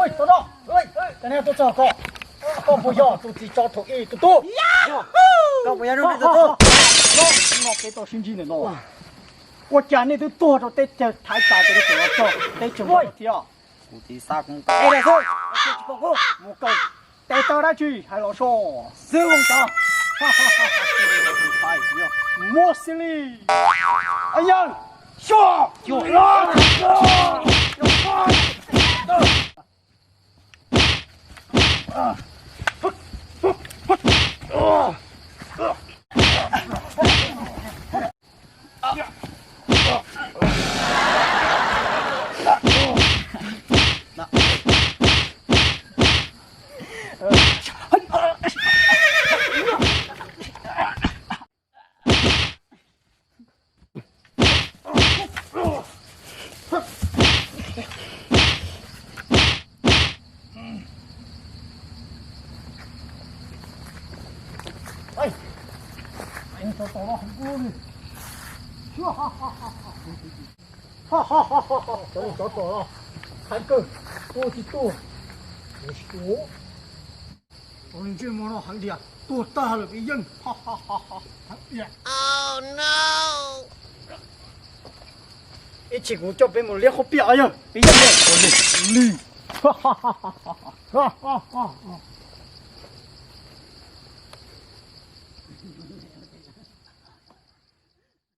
Tau no, cov neeg tuaj txog ko, koj puas yog tus txiv tsov thaum ub tus tub? Koj puas yog tus tub? No, no kev tau sib ntsib ntawm no. Ua cas nej twb tuag rau teb chaws Thaib tas ces nej tseem los txog teb chaws no thiab? Kuv tsis xav, kuv tsis tau mus kaw tes taw dab tsi hais los so. Xwb, muab xws li. Yawg, xyuas. Cov neeg tsov tom no heev kawg, tuag tsis tuag. Tus ntsej muag no heev tiag, tuag tag lawm peb yeej. Ib chim kuv coj peb mus liab khaub piam yog peb yeej li.